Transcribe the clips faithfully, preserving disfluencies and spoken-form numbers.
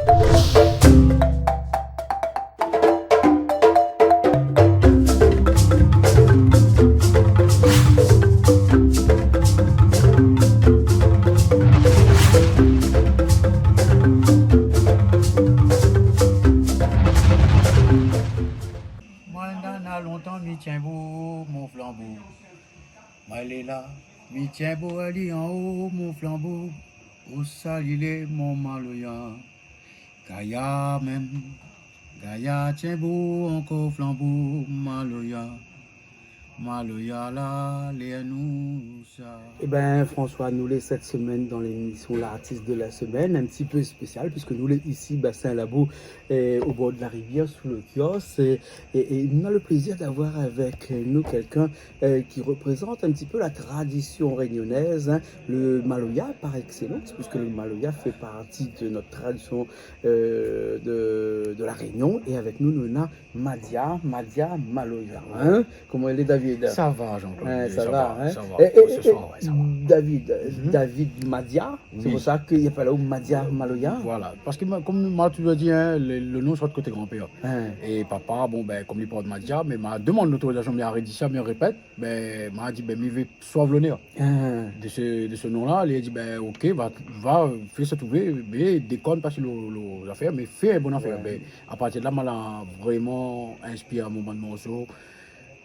Moin nana lontan mi tienbo mon flanbo. Moin lé la, mi tienbo ali anlèr mon flanbo. Ousa li lé mon maloya? Gayar mèm, gayar tienbo ankor flanbo, maloya. Maloya la lé anou sa. Eh ben, François, nou lé cette semaine dans l'émission L'artiste de la semaine, un petit peu spécial, puisque nou lé ici, Bassin Labou, euh, au bord de la rivière, sous le kiosque, et, et, et on a le plaisir d'avoir avec nous quelqu'un, euh, qui représente un petit peu la tradition réunionnaise, hein, le maloya par excellence, puisque le maloya fait partie de notre tradition, euh, de, de la Réunion. Et avec nous, nou néna Madia, Madia Maloya, hein. Koman i lé, David? Sa va, Jean-Claude? Hein, sa va, hein. Sa va. Eh, eh, eh, David, David Madia, sé pou sa ke i apèl aou Madia Maloya? Voilà, parske moin, konm ma toultan di, hein, le, le non i sort koté granpèr. Hein. É papa, bon, ben, konm li port Madia, mé ma domann lotorizasion, mi la redi sa, mi répèt, ben, ma di, ben, mi vé sov lonèr de se, de se non-la. Li la di, ben, OK, va, va, fé sak ou vé, mé dékone pa si lo, lo zafèr, mé fé in bon zafèr. Ouais. Ben, a partir de la, ma la vréman inspir mon bann morso.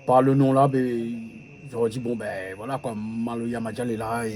Par le non-la, ben, zordi, bon, ben, voilà, koi, maloya, Madia lé la, é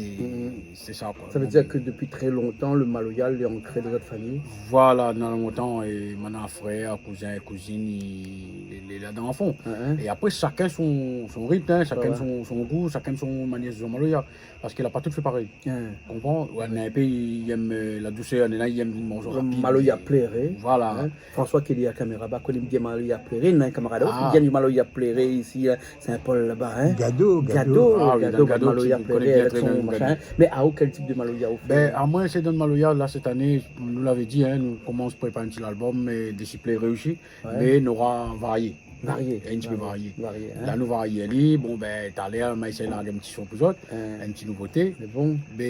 sé sa, koi. Sa vé dir ke dopi trè lontan, le maloya lé ankré dan zot famiy? Voilà, dan lontan, é moin néna frèr, kouzin, kouzine, i, lé, lé la dan fon. Hein, hein. É apré, shakinn son, son ritm, hein, shakinn son, son gou, shakinn son manièr de zoué maloya. Parske la pa tout fé parèy. Hein. Konpran? Ouais, néna in pé i èm, euh, la dousèr, néna i èm morso rapid. Maloya pléré. Voilà. Hein? François ki lé dèrièr la kaméra, ba, koné bien maloya pléré, néna in kamarad, ah, i vien di maloya pléré isi, hein, Saint-Paul laba, hein? Gado, Gado. Gado, ah oui, Gado, Gado, maloya pléré, koné bien avèk trè son bien, machin. Mé aou, kèl tip de maloya ou fé? Ben, amoin, sé dan maloya, la, sèt ané, nou lavé di, hein, nou komans prépar in ti album, mé dési pléré osi, mé nora varié. Varié. In ti pé varié. Varié, hein. La nou varié ali, bon, ben, talèr, ma éséy larg in ti son pou zot, in ti nouvoté. Mé bon. Mé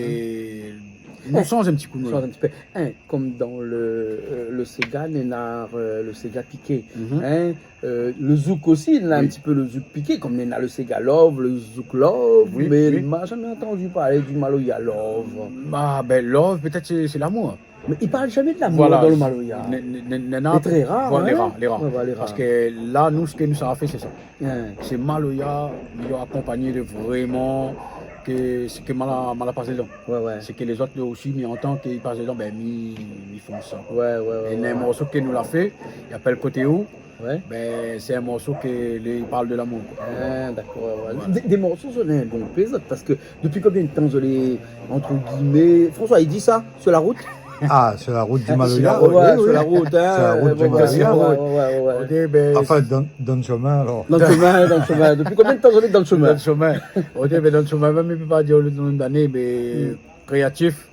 nou sanz in ti kou, nou. Sanz in ti pé. Hein, konm dan le, euh, le séga, néna, euh, le séga piké. Hein, euh, le zouk osi, néna in ti pé le zouk piké, konm néna le séga love, le zouk love, mé ma zamé antandi parl du maloya love. Ah, ben, love, pétèt sé, sé lamour. Mé i parl zamé de lamour dan le maloya. Voilà. Lé trè rar, hein? Voilà, lé rar, lé rar. Ouais, ouais, lé rar. Parske la, nou, sak nou sa fé, sé sa. Hein. Sé maloya, mi la akonpagné de vréman ke, sak ma la, ma la pasé dedan. Ouais, ouais. Sak lézot osi, mi antan ke i pas dedan, ben, mi, mi fé sa. Ouais, ouais, ouais. É néna in morso ke nou la fé, i apèl Koté ou. Ouais. Ben, sé in morso ke lé, i parl de lamour, koi. Ah, dakor, ouais, ouais. Voilà. Dé, dé morso, zot néna in bon pé, zot, parske dopi konbien de tan zot lé, entre guillemets, François, i di sa, sur la route? Ah, sur la route du maloya. Sur la route, ouais, oui, sur la route, hein. Sur la route du maloya. Ouais, ouais, ouais, ouais. OK, ben, enfin, dan, dan le chemin, alors. Dan le chemin, dan le chemin. Dopi konbien de tan zot lé dan le chemin? Dan le chemin. OK, ben, dan le chemin, mèm, mi pé pa dir le nonb d'ané, mé kréatif.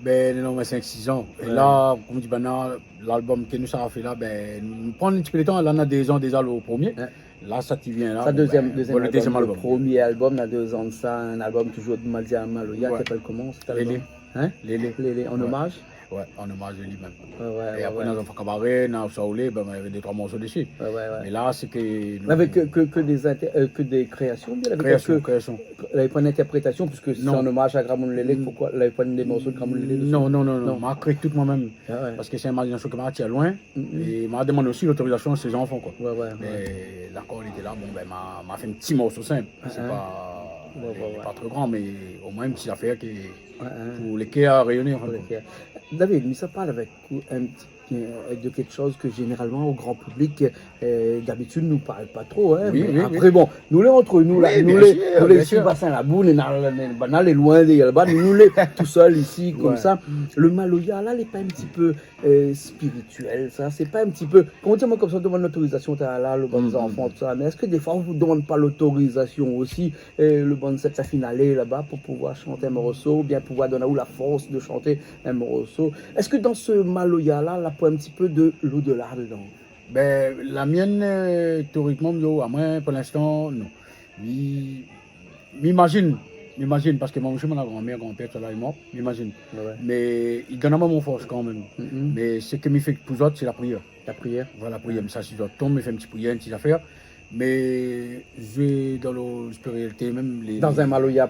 Ben, non, mé sink, sis an. É la, konm di, ben, la, lalbom ke nou sa fé la, ben, nou pran in ti pé de tan. La, na dé zan déza, le promié. Ouais. La, sak i vien la, sa, bon, dézièm, ben, dézièm albom. Le promié albom, na dé zan de sa, in albom toujour de Madia Maloya, ki apèl koman, sèt albom? Lélé. Hein? Lélé. Lélé, an omaz? Ouais, an omaz ali mèm. Ouais, ouais. É apré, na Zanfan Kabaré, na Saoulé, ben, navé dé, troi morso dési. Ouais, ouais, ouais. Mé la, sé ke nou... Avèk ke, ke, ke dé inter-, euh, ke dé kréasion, oubien avèk... Kréasion, kréasion. Lavé pa in intèrprétasion, puiske sé an omaz a Gramoun Lélé, poukoi lavé pa dé morso de Gramoun Lélé dési? Non, non, non, non, non. Ma la kréé tout moin mèm. Ah ouais. Parske sé in imazinasyon ke ma la tir loin. É ma la domann osi lotorizasion a sé zanfan, koi. Ouais, ouais, ouais. Mé lakor lété la, bon, ben, ma, ma fé in ti morso sinp. Sé pa, pa tro gran, mé omoin in ti zafèr ki, pou le kèr a réyoné, an fin de kont. Pou le kèr. David, mi sa parl avèk ou in ti, euh, de kèkshoz ke zénéralman o gran piblik, euh, dabitid nou parl pa tro, hein, mé apré, bon, nou lé ant nou la, nou lé, nou lé isi, Bassin Labou, nou lé, nou lé loin dèrièr laba, nou lé tousèl isi, konmsa. Le maloya la, lé pa in ti pé, euh, spirituel, sa? Sé pa in ti pé, koman dir, moin, konmsa, ou domann lotorizasion, ta la, le bann zanfan, tousa, mé èske défoi ou domann pa lotorizasion osi, euh, le bann sèt, sa fine alé laba pou pouvoir shant in morso, oubien pouvoir donn aou la fors de shant in morso? Èske dan se maloya la, la poin in ti pé de l'au-delà dedan? Ben, la mienne, euh, téorikman, yo, amoin, pou linstan, non. Mi, mi imazine Mi imazine, parske moin osi, mon gran-mèr, gran-pèr, tousala lé mor, mi imazine. Ouais, ouais. Mé i donn amoin mon fors kanmèm. Mm, mm. Mé sak mi fé pou zot, sé la prièr. La prièr. Voilà, la prièr. Mi sa si zot tonm, mi fé in ti prièr, in ti zafèr. Mé zoué dan lo spiritualité mèm, lé... Dan in maloya,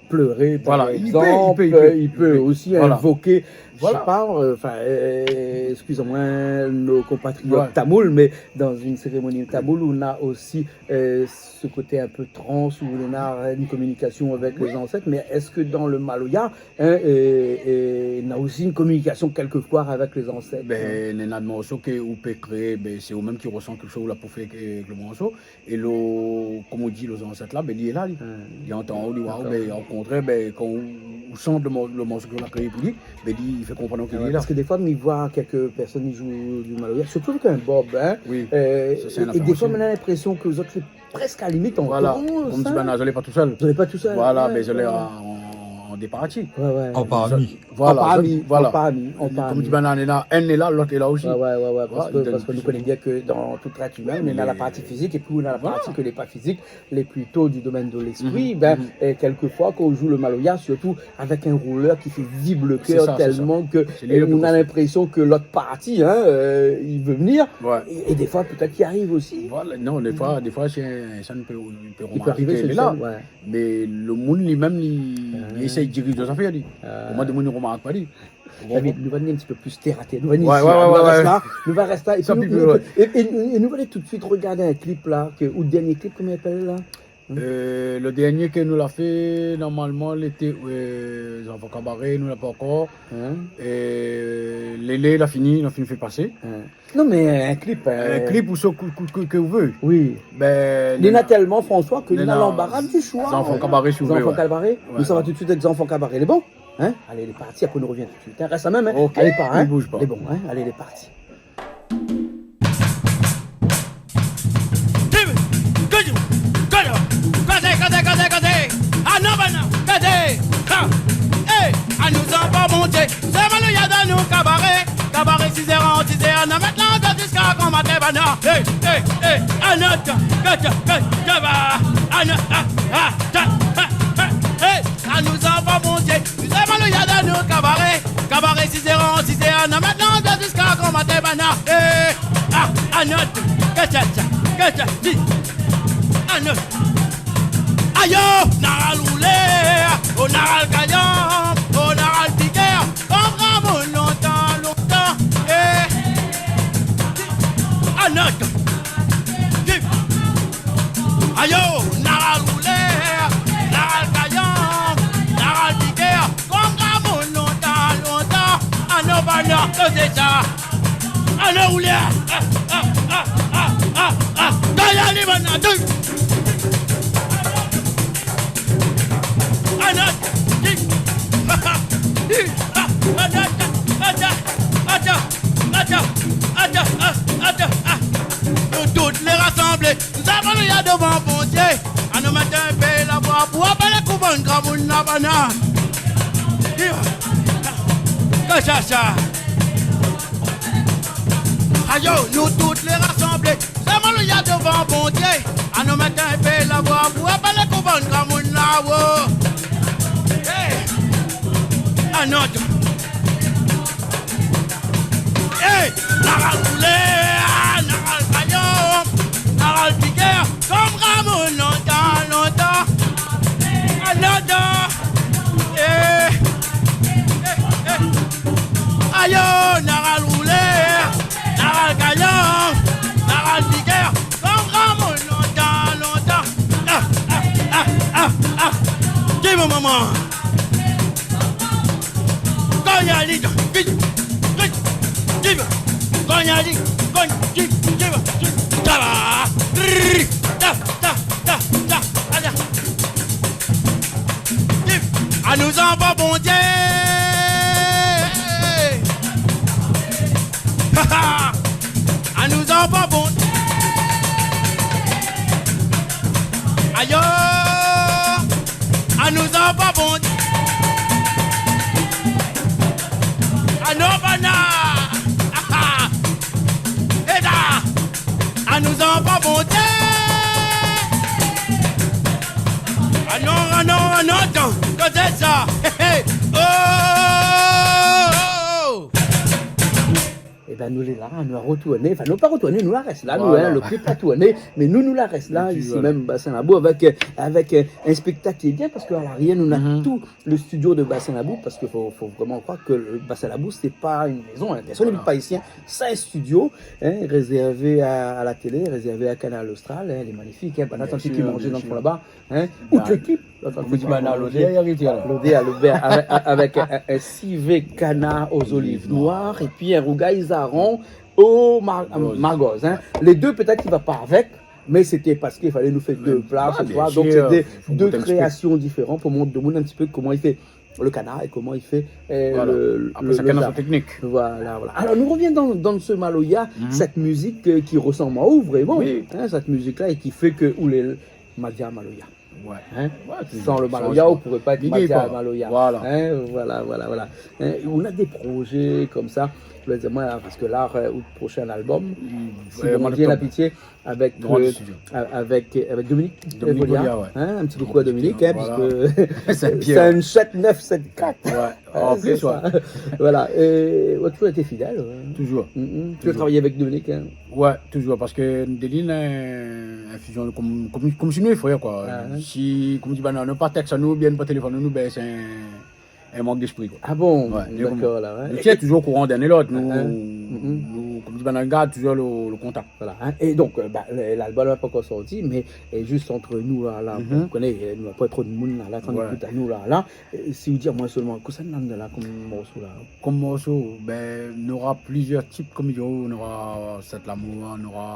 pléré, par égzanp, i pé, i pé, i pé osi invoké, je sais pas, euh, enfin, euh, excusez-moi, nos compatriotes tamouls, mais dans une cérémonie tamoule, on a aussi, euh, ce côté un peu transe où on a une communication avec les ancêtres. Mais est-ce que dans le maloya, hein, euh, euh, on a aussi une communication quelquefois avec les ancêtres, hein ? Ben, néna de morso ke ou pé kréé, ben, sé ou mèm ki resan kékshoz la pou fé, euh, lo morso. É lo, kom ou di, lo zansèt la, ben, li lé la, li. Li antann aou, li oi aou, ben, o kontrèr, ben, kan ou, ou shant lo mor-, lo morso ke ou la kréé pou li, ben, li fé konprann aou ke li lé la. Parske défoi, mi voi kèk pèrsone i zoué di maloya, sirtou avèk in bob, hein. Oui. Euh, é, é défoi, mi na linprésion ke zot lé prèsk a la limit an danz, hein. Voilà. Kom di banna, zot lé pa tousèl. Zot lé pa tousèl. Voilà, ben, zot lé an, an, an dé parti. Ouais, ouais. An parmi. Voilà, an parmi, voilà. An parmi, an parmi. Kom di banna, néna, inn lé la, lot lé la osi. Ouais, ouais, ouais, ouais, parske, parske nou koné bien ke dan tout èt imin, néna la parti fizik épi néna la parti ke lé pa fizik, lé plito di domèn de léspri. Ben, euh, kèlkefoi, kan ou zoué lo maloya, sirtou avèk in roulèr ki fé vib lo kèr tèlman ke, euh, ou na linprésion ke lot parti, hein, euh, i vé vnir. Ouais. É, é défoi, pétèt i ariv osi. Voilà, non, défoi, défoi, sé, sa i pé, i pé arivé, sé sa, ouais. Mé lo moun li mèm, li, li éséy dirij zafèr, li. Omoin, domoun i romark pa li. David, nou va vni in ti pé pli tèr a tèr. Nou va vni isi, la. Nou va rès la. Nou va rès la. É pi nou, nou, é, é, é nou va alé tout suit rogard in klip la, ke, ou dèrnié klip, koman i apèl la ? Euh, lo dèrnié ke nou la fé, normalman, lété, euh, Zanfan Kabaré, nou la pa ankor. Euh, Lélé, la fini, la fini fé pasé. Non, mé in klip, euh, in klip ou sa ke, ke, ke, ke ou vé. Oui. Ben, néna tèlman, François, ke néna lanbara di shoi. Zanfan Kabaré, si ou vé, Zanfan Kabaré. Ouais. Nou sava tout suit avèk Zanfan Kabaré. Lé bon ? Hein ? Alé, lé parti, apré nou rovien tout suit. Hein, rès la mèm, hein ? Ok, i bouz pa. Alé, pa, hein ? Alé, lé parti. Kozé, kozé, kozé, kozé. Ah non, ben non, kozé. Ha. Eh, anou zanfan Bondié. Sé maloya dan nout kabaré. Kabaré sizèr an sizèr, nou mèt lanbians ziska gran matin, banna. Eh, eh, eh, anou, kozé, kozé, kozé, ba. Anou, ah, ah, ta, ah, ah, eh. Anou zanfan Bondié, sé maloya dan nout kabaré. Kabaré sizèr an sizèr, nou mèt lanbians ziska gran matin, banna. Eh, ah, anou, kozé, kozé, di. Anou. Ayo, nou la roulé, nou la gayan, nou la piké, konm gramoun lontan, lontan. Eh. Anou. Ayo, nou la roulé, nou la gayan, nou la piké, konm gramoun lontan, lontan. Anou, banna, kozé sa. Anou roulé. Ah, ah, ah, ah, ah, ah. Gayan, li, banna, di. Anou, di. Ah, ah, ah, ah, ah. Nou tout lé rasanblé. Zanfan, nou lé dovan Bondié. Anou mèt in pé la voi pou apèl aou bann gramoun la, banna. Kosa sa. Ayo, nou tout lé rasanblé. Zanfan, nou lé dovan Bondié. Anou mèt in pé la voi pou apèl aou bann gramoun la, wo. Hey. Anou. Eh, nou la roulé, nou la gayan, nou la piké, konm gramoun lontan, lontan. Anou. Eh, eh, eh. Ayo, nou la roulé, nou la gayan, nou la piké, konm gramoun lontan, lontan. Ah, ah, ah, ah, ah. Di mon momon. Konya li, vit, vit, vit. Konya li, konya li, vit, vit. Ta va. Rrr. Ta, ta, ta, ta. Ala. Vit. Anou zanfan Bondié. Anou zanfan Bondié. Ayo. Anou zanfan Bondié. Anou banna. Éda. Anou zanfan Bondié. Ah non, ah non, ah non, atann, kosa sa ? Hé, hé. Oh, oh, oh. Ében, nou lé la, nou la rotourné. Anfin, nou la pa rotourné, nou la rès la, nou, voilà, hein, le clip la tourné, mé nou, nou la rès la, isi mèm, Bassin Labou, avèk, euh, avèk, euh, in spéktak ki lé bien, parske a larièr, nou na tout le studio de Bassin Labou, parske fo, fo vréman kroir ke le Bassin Labou, sé pa in mézon, hein. Pèrsone i abit pa isi, hein. Sé in studio, hein, rézèrvé a, a la télé, rézèrvé a Kanal Austral, hein, lé magnifik, hein. Bien sûr, bien sûr. Bann atanti ki manz dan le fon laba, hein, tout lékip, la, sa, koman i di, bann lodèr, lodèr, avèk, avèk in, in sivé kanar o zoliv noir, épi in rougay zaran o mar-, margoz, hein. Lé dé, pétèt, i va pa avèk, mé sété parske i falé nou fé dé pla se soir. Donk, sé dé, dé kréasion diféran pou mont demoun in ti pé koman i fé le kanar é koman i fé, euh, le, le, le zaran. Voilà. Apré, shakinn na son téknik. Voilà, voilà. Alor, nou rovien dan, dan se maloya, sèt mizik, euh, ki resanm aou vréman, hein, sèt mizik-la, é ki fé ke ou lé Madia Maloya. Ouais. Hein ? Ouais, toujour. San le maloya, ou pouré pa èt Madia Maloya. Voilà. Hein, voilà, voilà, voilà. Hein, ou na dé projé konmsa, mi vé dir, moin, parske la, euh, out proshin album, si Bondié la pitié, avèk, euh, avèk, avèk Dominique Volia, ouais. Hein, in ti koukou a Dominique, hein, voilà. Parske sé in shèt nèf shèt kat. Ouais. Hein, sé sa. Voilà. É ou la toujour été fidèl, ouais. Toujour. Mm, mm. Toujour. Ou la travay avèk Dominique, hein ? Ouais, toujour, parske Dominique, euh, in fizion konm, konm, konm si nou lé frèr, koi. Ah, hein. Si, konm di, bann, nou pa tèks anou, oubien pa téléfone anou, bin, sé in, in mank d'éspri, koi. Ah bon ? Ouais, dakor, la, ouais. Nou lé toujour o kouran d'inn é l'ot, nou, nou, konm di, bann, nou gard toujour le, le kontak. Voilà, hein. É donk, euh, ba, le, lalbom la pankor sorti, mé, é, zis ant nou la, la, ou koné, euh, nou na pa tro de moun la, la, atann, ékout anou la, la. É si ou di amoin solman, kosa néna la konm morso la ? Konm morso, bin, nora plizièr tip, konm i di, nora Sèt Lamour, nora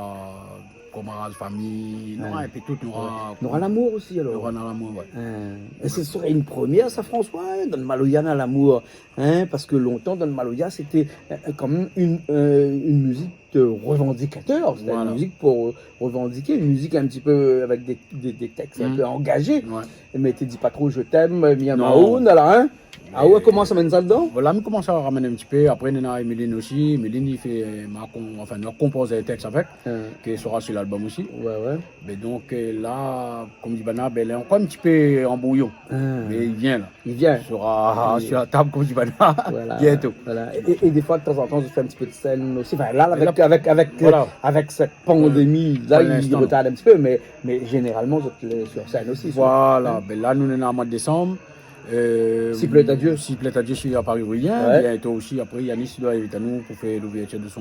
Komaraz Fami, nora in pé tout, nora... Ouais. Nora Lamour osi, alor. Nora Lamour, ouais. Hein. É se sré in promièr, sa, François, hein, dan le maloya na Lamour, hein, parske lontan, dan le maloya, sété, euh, kan mèm in, euh, in mizik de revandikatèr, sété in mizik pou revandiké, in mizik in ti pé avèk dé, dé, dé tèks in pé angazé. Ouais. Mé té di pa tro « je t'aime », mi amour, la, hein. Ah ouais, koman sa mèn sa dedan ? Voilà, mi komans a ramèn in ti pé. Apré, néna Emeline osi. Emeline, li fé, euh, ma kon-, anfin, nou la konpoz in tèks avèk, ke sera sur l'album osi. Ouais, ouais. Mé donk, euh, la, konm di banna, bin, lé ankor in ti pé an brouyon. Mé li vien, la. Li vien. Sera sur la tab, konm di banna, bientôt. Voilà. É, é, é défoi, de tanzantan, zot i fé in ti pé de sèn osi. Anfin, la, avèk, avèk, avèk, euh, avèk sèt pandémi, la, i retard in ti pé, mé, mé zénéralman, zot lé sur sèn osi, sou... Voilà. Bin la, nou néna mwa de désanm. Euh, si plé a Dié. Si plé a Dié, si la pa ariv rien, bientôt osi, apré, Yanis i doi invit anou pou fé louvèrtir de son,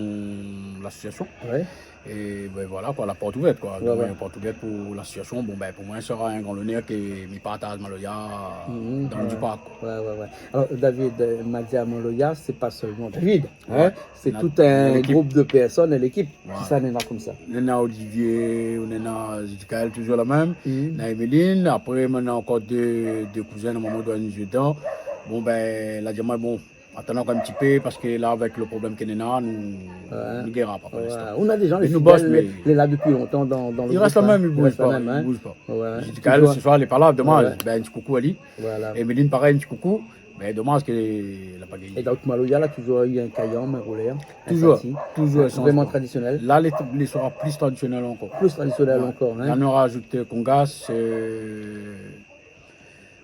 lasosiasion. Ouais. É bin voilà, koi, la port ouvèr, koi. Ouais, ouais. Donk, la port ouvèr pou lasosiasion. Bon, bin, pou moin, sera in gran lonèr ke mi partaz maloya dan le Duparc, koi. Ouais, ouais, ouais. Alor, David, euh, Madia Maloya, sé pa solman David, hein ? Ouais. Sé tout in group de pèrsone, in ékip. Voilà. Kisa néna konmsa ? Néna Olivier, néna Jikaël, toujour la mèm. Néna Emeline. Apré, néna ankor dé, dé kouzin, normalman, doi ni zoué dedan. Bon, bin, la di amoin, bon, atann ankor in ti pé, parske la, avèk le problèm ke néna, nou, nou gingn pa pou linstan. Ou na dé jan, lé fidèl, lé la dopi lontan dan, dan le group, hein. I rès la mèm, i bouz pa, hein. Ouais. Jikaël, se soir, lé pa la, domaz. Ouais. Bin, in ti koukou ali. Voilà. Emeline, parèy, in ti koukou. Mé domaz ke la pa gingné. É donk, maloya la toujour u in kayanm, in roulèr, in sasi. Toujour, toujour, in sasi. Vréman tradisionèl. La, lé, lé sera pli tradisionèl ankor. Pli tradisionèl ankor, hein. La, nou razout, euh, kongas, euh,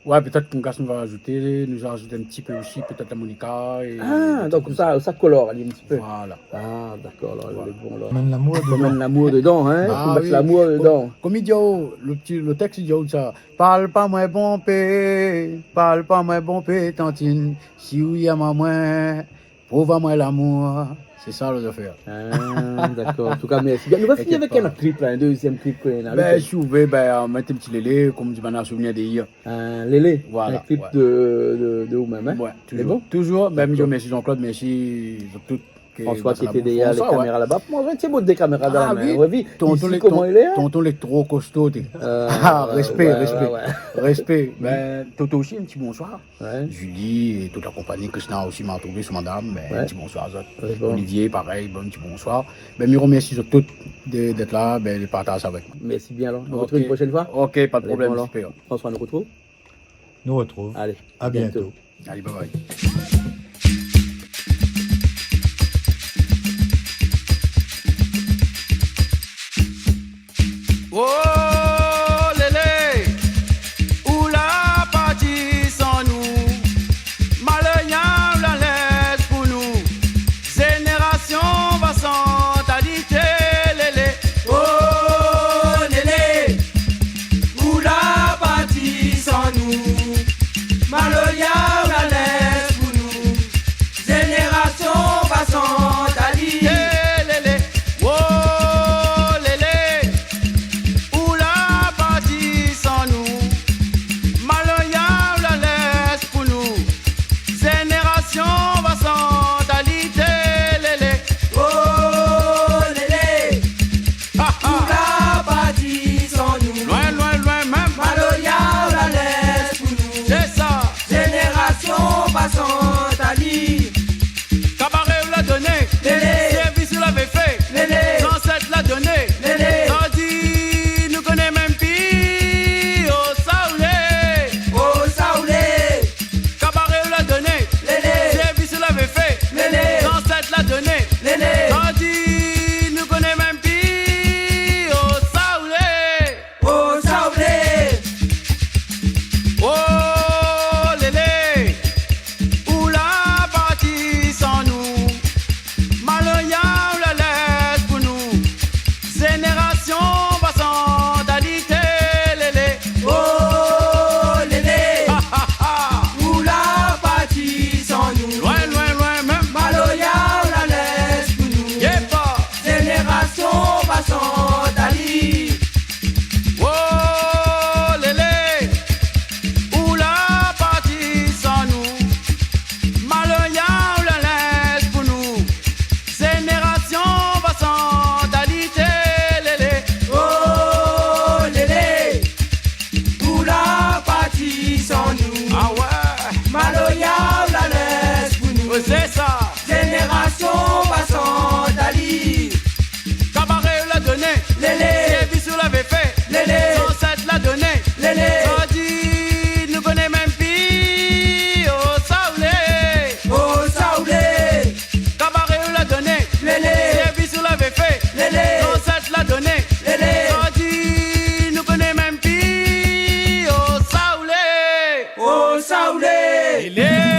ouais, pétèt kongas nou va razouté, nou va razout in ti pé osi, pétèt larmonika é... Ah, donk sa, sa kolor ali in ti pé. Voilà. Ah, dakor, la, lé bon, la. Fo mèt lamour dedan. Fo mèt lamour dedan, hein. Fo mèt lamour dedan. Konm, konm i di, oh, le ti, le tèks i di, oh, sa, parl pa moin bonpé, parl pa moin bonpé, tantine. Si ou yèm amoin, prouv amoin lamour. Sé sa, lé zafèr. Ah, dakor. An tou ka, mèrsi bien. Nou va fini avèk in ot klip, la, in dézièm klip ke nou na. Bin, si ou vé, bin, mèt in ti lélé, konm di banna, Souvenir de hier. Ah, lélé, voilà, in klip de, de, de ou mèm, hein ? Ouais, toujour. Lé bon ? Toujour, bin, mi remèrsi Jean-Claude, mèrsi zot tout. François ki lété dèrièr lé kaméra laba. Moin, in ti bout de kaméra dan la min. Ah oui. Tonton lé, tonton lé tro kosto, té. Ah, rèspé, rèspé. Rèspé. Bin, Toto osi, in ti bonsoir. Ouais. Julie é tout la konpagni, Krishna osi, ma trouvé son madam, bin, in ti bonsoir a zot. Lé bon. Olivier, parèy, bon, in ti bonsoir. Bin, mi remèrsi zot tout de, d'èt la, bin, de partaz avèk moin. Mèrsi bien, alor. Nou retrouv in proshèn foi. Ok, pa de problèm, super. François, nou retrouv. Nou retrouv. Alé, a bientôt. Alé, bye bye. Oh, lélé ! Télé.